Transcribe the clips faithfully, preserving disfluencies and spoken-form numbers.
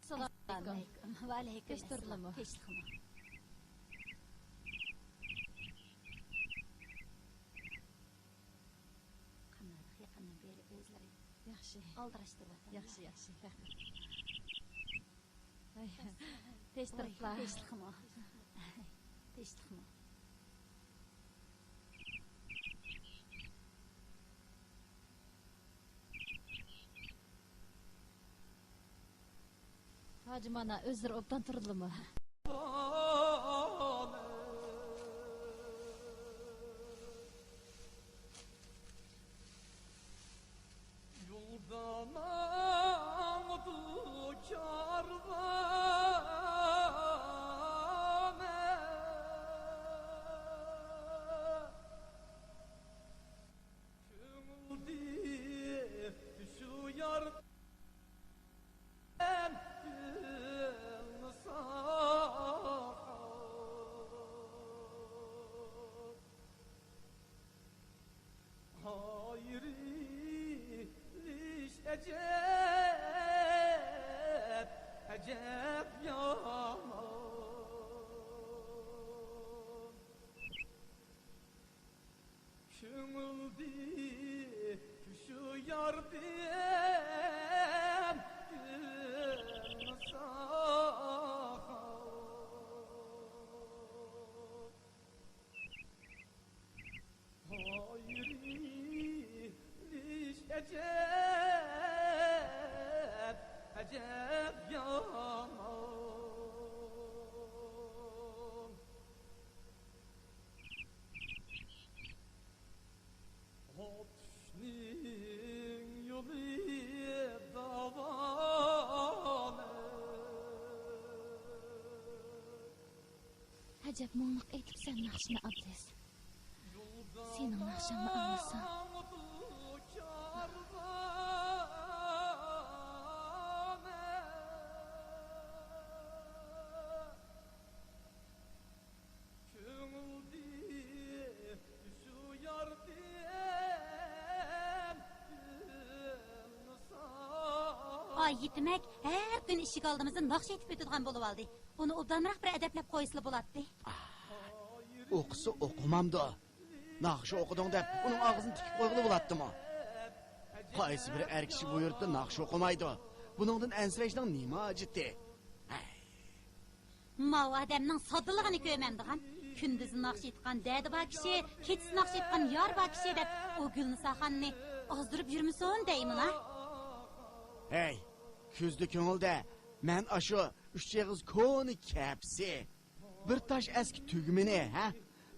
ئەسسالامۇ ئەلەيكۇم. ۋەئەلەيكۇم ئەسسالام. تىنچلىقمۇ؟ تىنچلىقمۇ؟ قانداق يېقىندىن بېرى ئۆزلىرى ياخشى. ئالدىراش تۇرۇۋاتامدۇ؟ ياخشى، ياخشى. ھەي، تىنچلىقلا. تىنچلىقمۇ؟ تىنچلىقمۇ؟ ھاجىم ئانا ئۆزلىرى ئوبدان تۇردىلىمۇ؟ يولدا ماڭىدۇ كارۋان، كۆڭۈلدە شۇ يار ئايرىلىش ئەجەب، ئەجەب يامان. كۆڭۈلدە شۇ ياردىن ئىلمىساق، ئايرىلىش ئەجەب، ئەجەب يامان. ئاتۇشنىڭ يولى داۋانى. ئەجەب مۇڭلۇق ئېيتىپسەن ناخشىنى، ئابلىز. سېنىڭ ناخشاڭنى ئاڭلىسام. كۆڭۈلدە شۇ ياردىن ئىلمىساق. ئاي يېتىمەك ھەر كۈنى ئىشىك ئالدىمىزدا ناخشا ئېيتىپ ئۆتىدىغان بولۇۋالدى. ئۇنى ئوبدانراق بىر ئەدەپلەپ قويسىلا بولاتتى. ئوقۇسا ئوقۇمامدۇ؟ ناخشا ئوقۇدۇڭ دەپ ئۇنىڭ ئاغزىنى تىكىپ قويغىلى بولاتتىمۇ؟ قايسى بىر ئەر كىشى بۇ يۇرتتا ناخشا ئوقۇمايدۇ؟ بۇنىڭدىن ئەنسىرەشنىڭ نېمە ھاجىتى؟ ھەي. ماۋۇ ئادەمنىڭ ساددىلىقىنى كۆرمەمدىغان. كۈندۈزى ناخشا ئېيتقان دەدە بار كىشى، كېچىسى ناخشا ئېيتقان يار بار كىشى دەپ ئۇ گۈلنىساخاننى ئازدۇرۇپ يۈرمىسۇن دەيمىنا. ھەي، كۈزدە كۆڭۈلدە مەن ئاشۇ ئۈچ ئېغىز كونا كەپىسى، بىر تاش ئەسكى تۈگمىنى، ھە؟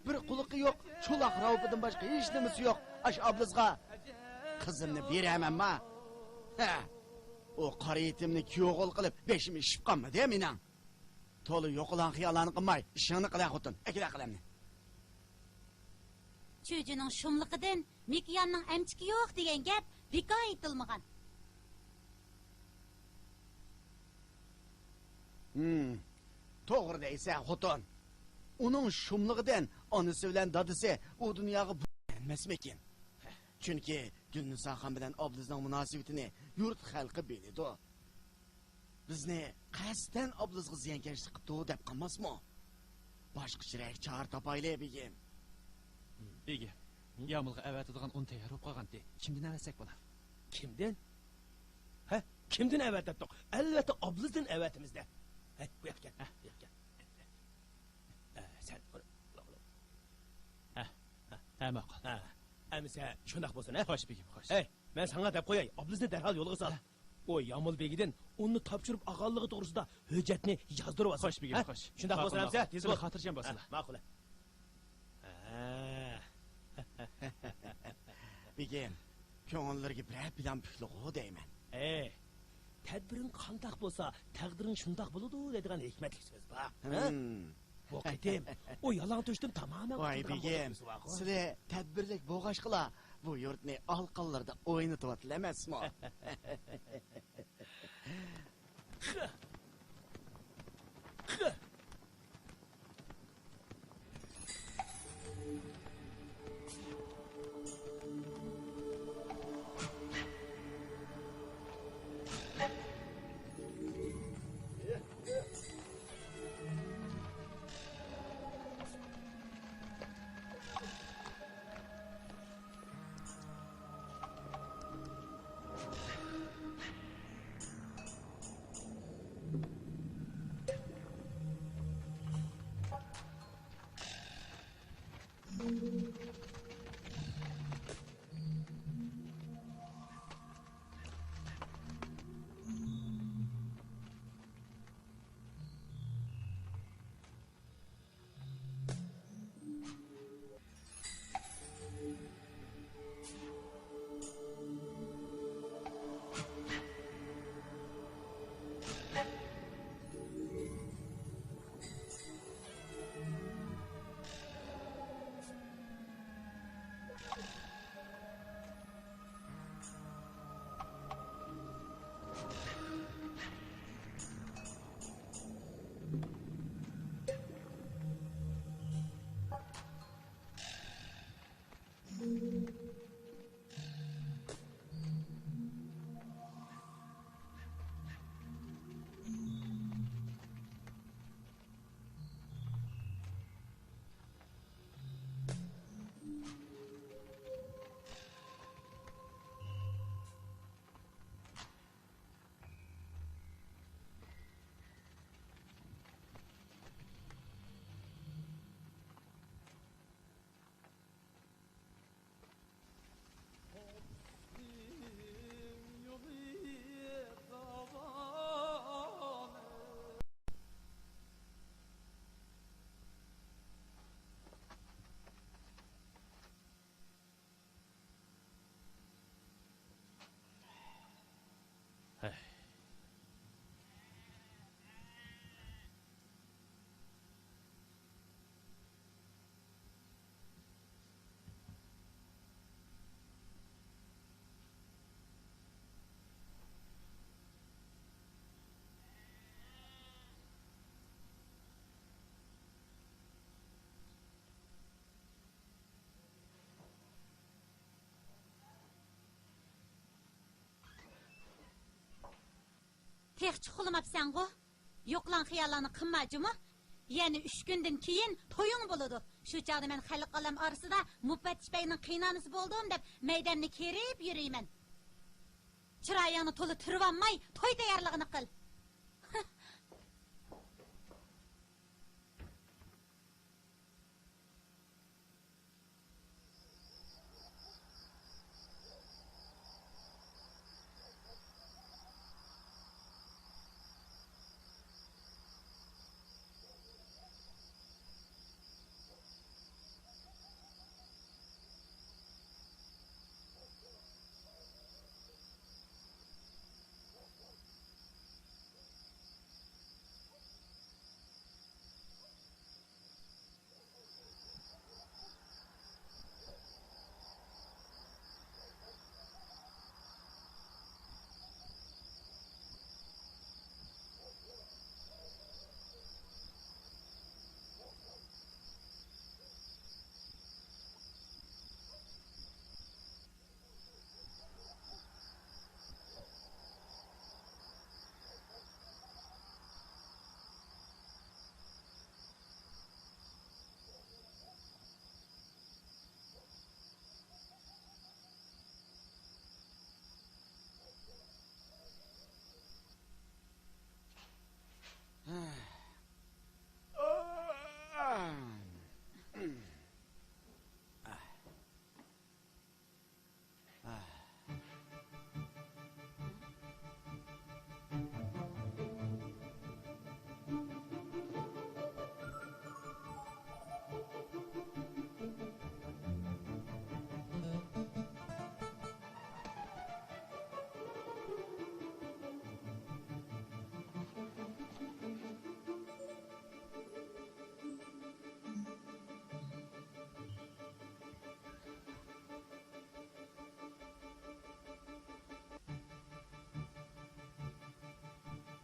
بىر قۇلىقى يوق چولاق راۋپىدىن باشقا ھېچنېمىسى يوق ئاشۇ ئابلىزغا قىزىمنى بېرەمەنما؟ ھە! ئۇ قارا يېتىمنى كۈيئوغۇل قىلىپ بېشىم ئىششىپ قالمىدى مېنىڭ. تولا يوقىلاڭ خىياللارنى قىلماي، ئىشىڭنى قىلە خوتۇن، ئەكېلە قەلەمنى. چۈجىنىڭ شۇملۇقىدىن مىكىياننىڭ ئەمچىكى يوق دېگەن گەپ بىكار ئېيتىلمىغان. ھىم، توغرا دەيسەن خوتۇن. ئۇنىڭ شۇملۇقىدىن ئانىسى بىلەن دادىسى ئۇ دۇنياغا بۇ-، ئەمەسمىكىن؟ چۈنكى گۈلنىساخان بىلەن ئابلىزنىڭ مۇناسىۋىتىنى يۇرت خەلقى بىلىدۇ. بىزنى قەستەن ئابلىزغا زىيانكەشلىك قىپتۇ دەپ قالماسمۇ؟ باشقىچىرەك چارە تاپايلى، بېگىم. بېگىم، يامۇلغا ئەۋەتىدىغان ئۇن تەييار بولۇپ قالغانتى. كىمدىن ئەۋەتسەك بولار؟ كىمدىن؟ ھە؟ كىمدىن ئەۋەتەتتۇق؟ ئەلۋەتتە، ئابلىزدىن ئەۋەتىمىز-دە. ھە، بۇ ياققا كەل. ھە. بۇ ياققا كەل. ھە، سەن. ھە، ھە، ھە، ماقۇل. ھە. ئەمىسە شۇنداق بولسۇن، ھە؟ خوش، بېگىم، خوش. ھەي، مەن ساڭا دەپ قوياي، ئابلىزنى دەرھال يولغا سال. ھە. ئۇ يامۇل بېگىدىن ئۇننى تاپشۇرۇپ ئالغانلىقى توغرىسىدا ھۆججەتنى يازدۇرۇۋالسۇن. خوش، بېگىم، ھە؟ خوش. شۇنداق ماقۇل، بولسۇن، ئەمىسە، ماقۇل. تېز بول. خاتىرجەم بولسۇن. ھە، ماقۇل. ھە. بېگىم، كۆڭۈللىرىگە بىرەر پىلان پۈكلىغۇ دەيمەن. ھەي، تەدبىرىڭ قانداق بولسا، تەقدىرىڭ شۇنداق بولىدۇ دەيدىغان ھېكمەتلىك سۆز بار. ھە؟ ھىم. بۇ قېتىم ئۇ يالاڭتۆشتىن تامامەن ۋاي قۇتۇلىدىغان بېگىم، بولغۇسى بارغۇ. سىلى تەدبىرلىك بولغاچقىلا، بۇ يۇرتنى ئالقانلىرىدا ئوينىتىۋاتىدۇ ئەمەسمۇ؟ تېخىچە ئۇخلىماپسەنغۇ؟ يوقىلاڭ خىياللارنى قىلما جۇمۇ. يەنە ئۈچ كۈندىن كېيىن تويۇڭ بولىدۇ. شۇ چاغدا مەن خەلق ئالەم ئارىسىدا مۇپەتتىش بەگنىڭ قېيىنانىسى بولدۇم دەپ مەيدەمنى كېرىپ يۈرىمەن. چىرايىڭنى تولا تۈرۈۋالماي توي تەييارلىقىنى قىل.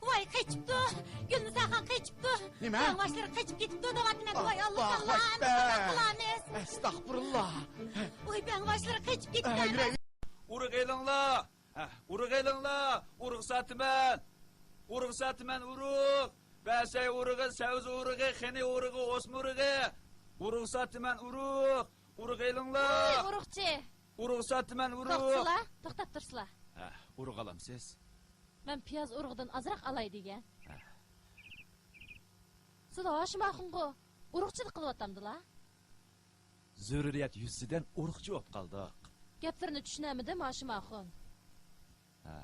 ۋاي، قېچىپتۇ! گۈلنىزارخان قېچىپتۇ! نېمە؟ بەڭباشلىرى قېچىپ كېتىپتۇ دەۋاتىمەن. ۋاي، ئاللاھ، ئاللاھ، ئەكبەر! نېمە قىلىمىز؟ ئەستەغپۇرۇللاھ! ۋاي، بەڭباشلىرى قېچىپ كېتىپتۇ. ئۇرۇق ئېلىڭلار! ھە، ئۇرۇق ئېلىڭلار! ئۇرۇق ساتىمەن! ئۇرۇق ساتىمەن، ئۇرۇق! بەسەي ئۇرۇقى، سەۋزە ئۇرۇقى، خېنە ئۇرۇقى، ئوسما ئۇرۇقى! ئۇرۇق ساتىمەن، ئۇرۇق! ئۇرۇق ئېلىڭلار! ۋاي، ئۇرۇقچى! ئۇرۇق ساتىمەن، ئۇرۇق! توختىسىلا، توختاپ تۇرسىلا. ھە، ئۇرۇق ئالامسىز؟ مەن پىياز ئۇرۇغىدىن ئازراق ئالاي دېگەن. ھە. سىلەر ھاشىم ئاخۇنغا ئۇرۇقچىلىق قىلىۋاتامدىلا؟ زۆرۈرىيەت يۈزىسىدىن ئۇرۇقچى بولۇپ قالدۇق. گەپلىرىنى چۈشىنەلمىدىم، ھاشىم ئاخۇن. ھە.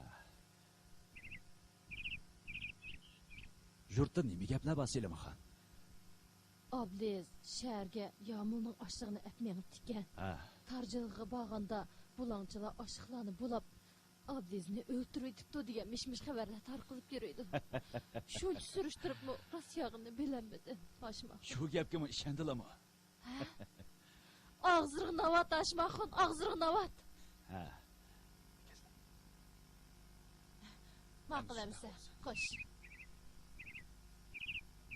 يۇرتتا نېمە گەپلەر بار، سېلىمخان؟ ئابلىز شەھەرگە يامۇلنىڭ ئاشلىقىنى ئەپ مېڭىپتىكەن. ھە. تار جىلغىغا بارغاندا بۇلاڭچىلار ئاشلىقلارنى بۇلاپ، ئابلىزنى ئۆلتۈرۈۋېتىپتۇ دېگەن مىش-مىش خەۋەرلەر تارقىلىپ يۈرىدۇ. شۇنچە سۈرۈشتۈرۈپمۇ راست ياغىنى بىلەلمىدىم، ھاشىم ئاخۇن. شۇ گەپكىمۇ ئىشەندىلىمۇ؟ ھە؟ ئاغزىغا ناۋات، ھاشىم ئاخۇن، ئاغزىغا ناۋات. ھە. ماقۇل ئەمىسە، خوش.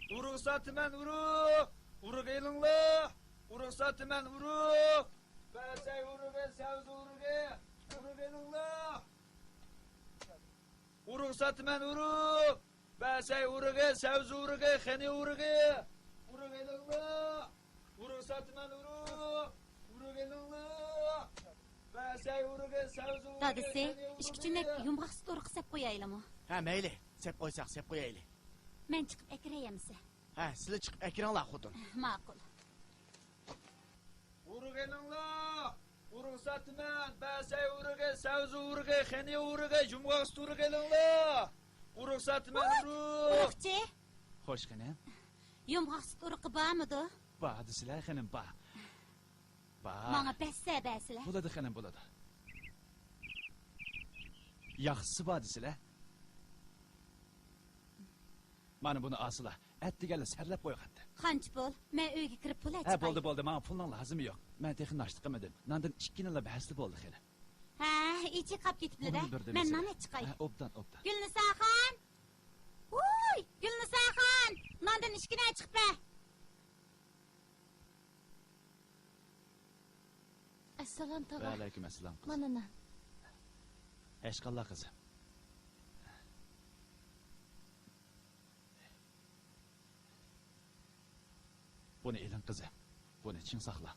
ئۇرۇق ساتىمەن، ئۇرۇق! ئۇرۇق ئېلىڭلار! ئۇرۇق ساتىمەن، ئۇرۇق! بەسەي ئۇرۇقى، سەۋزە ئۇرۇقى، ئۇرۇق ئېلىڭلار! ئۇرۇق ساتىمەن، ئۇرۇق! بەسەي ئۇرۇقى، سەۋزە ئۇرۇقى، خېنە ئۇرۇقى، ئۇرۇق ئېلىڭلار! ئۇرۇق ساتىمەن، ئۇرۇق! ئۇرۇق ئېلىڭلار! بەسەي ئۇرۇقى، سەۋزە ئۇرۇقى، دادىسى، خېنە ئۇرۇقى. ئىككى چۆنەك يۇمغاق سۈت ئۇرۇقى سەپ قويايلىمۇ؟ ھە، مەيلى، سەپ قويساق سەپ قويايلى. مەن چىقىپ ئەكىرەي ئەمىسە. ھە، سىلە چىقىپ ئەكىرىڭلار، خوتۇن. ماقۇل. ئۇرۇق ئېلىڭلار! ئۇرۇق ساتىمەن، بەسەي ئۇرۇقى، سەۋزە ئۇرۇقى، خېنە ئۇرۇقى، يۇمغاق سۈت ئۇرۇقى ئېلىڭلار! ئۇرۇق ساتىمەن، ئۇرۇق! ئۇرۇقچى! خوش، خېنىم. يۇمغاق سۈت ئۇرۇقى بارمىدۇ؟ بار دېسىلە، خېنىم، بار. بار. ماڭا بەسسە بەرسىلە. بولىدۇ، خېنىم، بولىدۇ. ياخشىسى بار دېسىلە. مانا بۇنى ئالسىلا، ئەتىگەنلا سەرلەپ قويغانتىم. قانچە پۇل؟ مەن ئۆيگە كىرىپ پۇل ھە، ئەچىقاي. بولدى، بولدى، ماڭا پۇلنىڭ لازىمى يوق. مەن تېخى ناشتا قىلمىدىم. ناندىن ئىككىنىلا بەرسىلا بولدى خېنىم. ھە، ئىچى قاپ كېتىپلىدە. ئۇنىمۇ بىردىن مەن بېرىسىلە. نان ئەچىقاي. ھە، ئوبدان، ئوبدان. گۈلنىساخان! ۋوي، گۈلنىساخان! ناندىن ئىككىنى ئەچىقىپ بەر. ئەسسالام، تاغا. ۋەئەلەيكۇم ئەسسالام، قىزىم. مانا نان. ھەشقاللا، قىزىم. بۇنى ئېلىڭ، قىزىم. بۇنى چىڭ ساقلاڭ.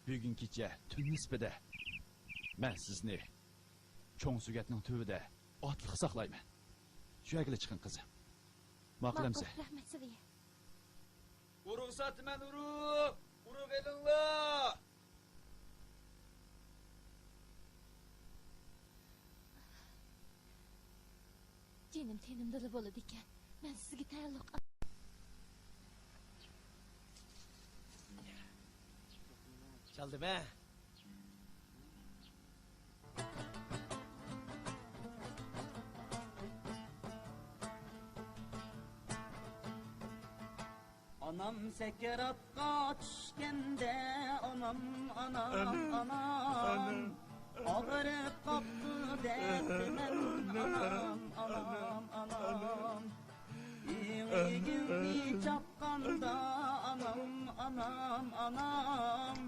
بۈگۈن كېچە تۈن نىسپىدە مەن سىزنى چوڭ سۆگەتنىڭ تۈۋىدە ئاتلىق ساقلايمەن. شۇ يەرگىلا چىقىڭ، قىزىم. ماقۇل ئەمىسە. ماقۇل، رەھمەت سىلىگە. ئۇرۇق ساتىمەن، ئۇرۇق! ئۇرۇق ئېلىڭلار! جېنىم تېنىمدىلا بولىدىكەن. مەن سىزگە تەئەللۇق. چالدىم ھە. ئانام سەكراتقا چۈشكەندە، ئانام، ئانام، ئانا، ئانام، ئانا. ئاغرىپ قاپتۇ دەپتىمەن، ئانا، ئانام، ئانام، ئانا. ئانام. ئېڭىگىلنى چاققاندا، ئانام، ئانام، ئانام،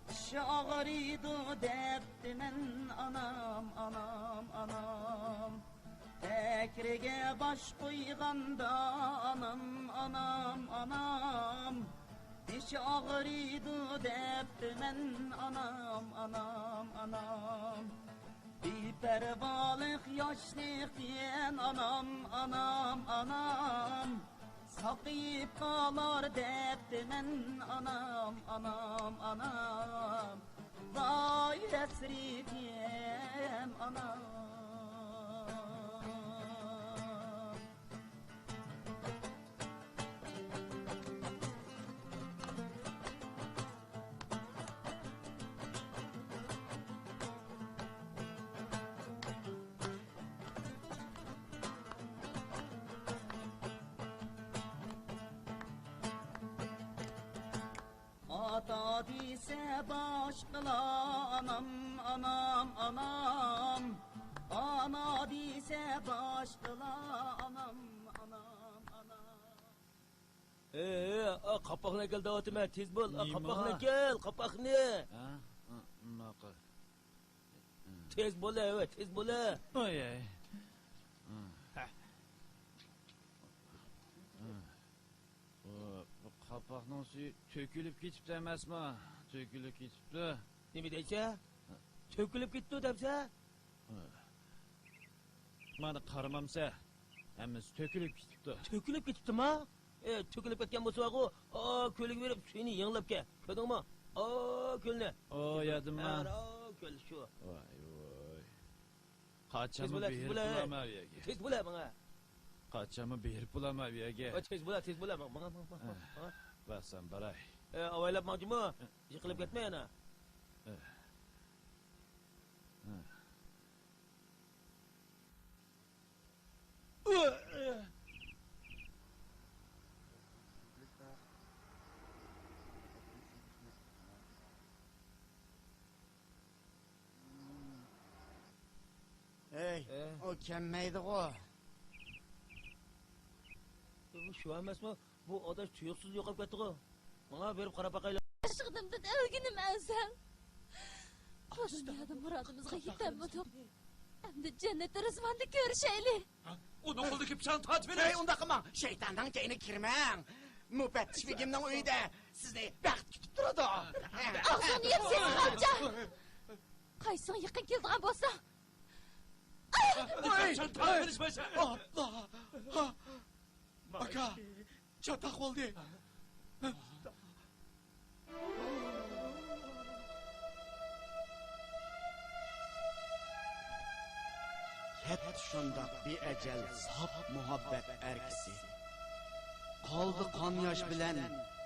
چىشى ئاغرىيدۇ دەپتىمەن، ئانام، ئانام، ئانام. ئەكرىگە باش قويغاندا، ئانام، ئانام، ئانام، بېشى ئاغرىيدۇ دەپتىمەن، ئانام، ئانام، ئانام. بىپەرۋالىق ياشلىق دېگەن، ئانام، ئانام، ئانام، ساقىيىپ قالار دەپتىمەن، ئانام، ئانام، ئانام. ۋاي ھەسرىتىم، ئانام. ئاتا دېسە باشقىلار، ئانام، ئانام، ئانام. ئانا دېسە باشقىلار، ئانام، ئانام، ئانام. ئەي، ئەي، ئا، قاپاقنى ئەكەل دەۋاتىمەن، تېز بول، ئا، نېمە؟ قاپاقنى ئەكەل، قاپاقنى. ھە؟ ئا، ماقۇل. تېز بولە، ھەي، تېز بولە. ئاي، ئاي. ھە. بۇ، بۇ قاپاقنىڭ سۈيى تۆكۈلۈپ كېتىپتۇ ئەمەسمۇ؟ تۆكۈلۈپ كېتىپتۇ. نېمە دەيسە؟ تۆكۈلۈپ كېتىپتۇ دەمسە؟ مانا قارىمامسە، ھەممىسى تۆكۈلۈپ كېتىپتۇ. تۆكۈلۈپ كېتىپتۇما؟ ئە، تۆكۈلۈپ كەتكەن بولسا بارغۇ، ئا، كۆلگە بېرىپ سۈيىنى يېڭىلاپ كەل. كۆردۈڭمۇ؟ ئا، كۆلنى. ئا، يادىمما؟ ئا، كۆل شۇ. ۋاي، ۋاي. قاچانمۇ بېرىپ بولامەن ئۇ يەرگە. تېز بولە ماڭا. قاچانمۇ بېرىپ بولامەن ئۇ يەرگە. ۋاي، تېز بولە، تېز بولە. ماڭا، ماڭا، ماڭا، ماڭا. بارسام باراي. ئە، ئاۋايلاپ ماڭجىمۇ. يىقىلىپ كەتمە يەنە. ئەي، ئۇ كەلمەيدىغۇ. شۇ ئەمەسمۇ؟ بۇ ئاداش تۇيۇقسىز يوقاپ كەتتىغۇ. ماڭا بېرىپ قاراپ باقايلى. ئاشىقىمدىن ئۆلگىنىم ئەۋزەل. بۇ دۇنيادا مۇرادىمىزغا يېتەلمىدۇق. ئەمدى جەننەتتە رىزۋاندا كۆرۈشەيلى. ئۇنىڭ قولىدىكى پىچاقنى تارتىۋېلىڭ. ھەي، ئۇنداق قىلماڭ. شەيتاننىڭ كەينىگە كىرمەڭ. مۇپەتتىش بېگىمنىڭ ئۆيىدە سىزنى بەخت كۈتۈپ تۇرىدۇ. ئاغزىڭنى ياپ سېسىق غالچا. قايسىڭ يېقىن كېلىدىغان بولسا. ئۇنىڭ قولىدىكى پىچاقنى تارتىۋېلىش باشا. ئاپلا. ئاكا، چاتاق بولدى. كەتتى شۇنداق بىئەجەل ساپ مۇھەببەت ئەركىسى. قالدى قان ياش بىلەن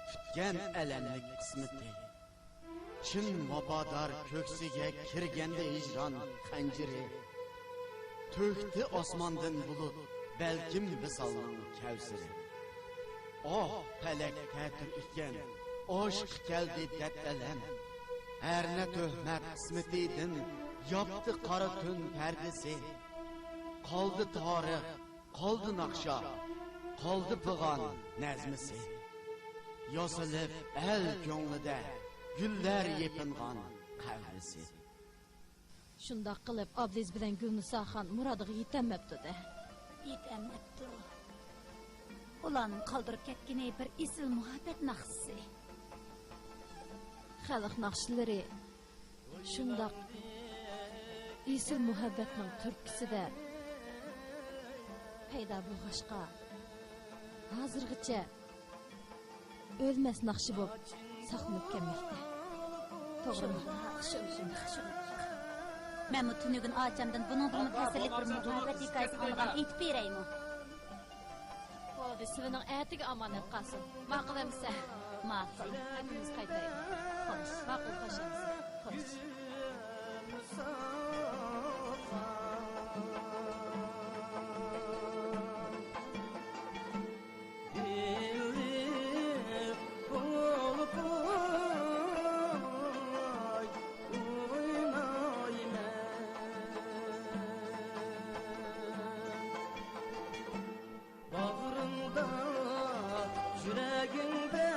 پۈتكەن ئەلەملىك قىسمىتى. چىن ۋاپادار كۆكسىگە كىرگەندە ھىجران خەنجىرى، تۆكتى ئاسماندىن بۇلۇت بەلكىم ۋىسالنىڭ كەۋسىرى. ئاھ، پەلەك تەتۈر ئىكەن، ئاشقا كەلدى دەرد-ئەلەم. ھەرنە تۆھمەت قىسمىتىدىن ياپتى قارا تۈن پەردىسى. قالدى تارىخ، قالدى ناخشا، قالدى پىغان نەزمىسى. ياسىلىپ ئەل كۆڭلىدە گۈللەر يېپىنغان قەھۋىسى. شۇنداق قىلىپ، ئابلىز بىلەن گۈلنىساخان مۇرادىغا يېتەلمەپتۇ-دە. يېتەلمەپتۇ. ئۇلارنىڭ قالدۇرۇپ كەتكىنى بىر ئېسىل مۇھەببەت ناخشىسى. خەلق ناخشىلىرى شۇنداق ئېسىل مۇھەببەتنىڭ تۈرتكىسىدە پەيدا بولغاچقا، ھازىرغىچە ئۆلمەس ناخشا بولۇپ ساقلىنىپ كەلمەكتە. توغرىمۇ؟ شۇنداق، شۇنداق. مەنمۇ تۈنۈگۈن ئاچامدىن بۇنىڭدىنمۇ تەسىرلىك بىر مۇھەببەت ھېكايىسى ئاڭلىغان، ئېيتىپ بېرەيمۇ؟ بولدى، سىلىنىڭ ئەتىگە ئامانەت قالسۇن. ماقۇل ئەمىسە؟ ماقۇل. ھەممىمىز قايتايلى. خوش. ماقۇل، خوش ئەمىسە. خوش. باغرىڭدا، يۈرەكىڭدە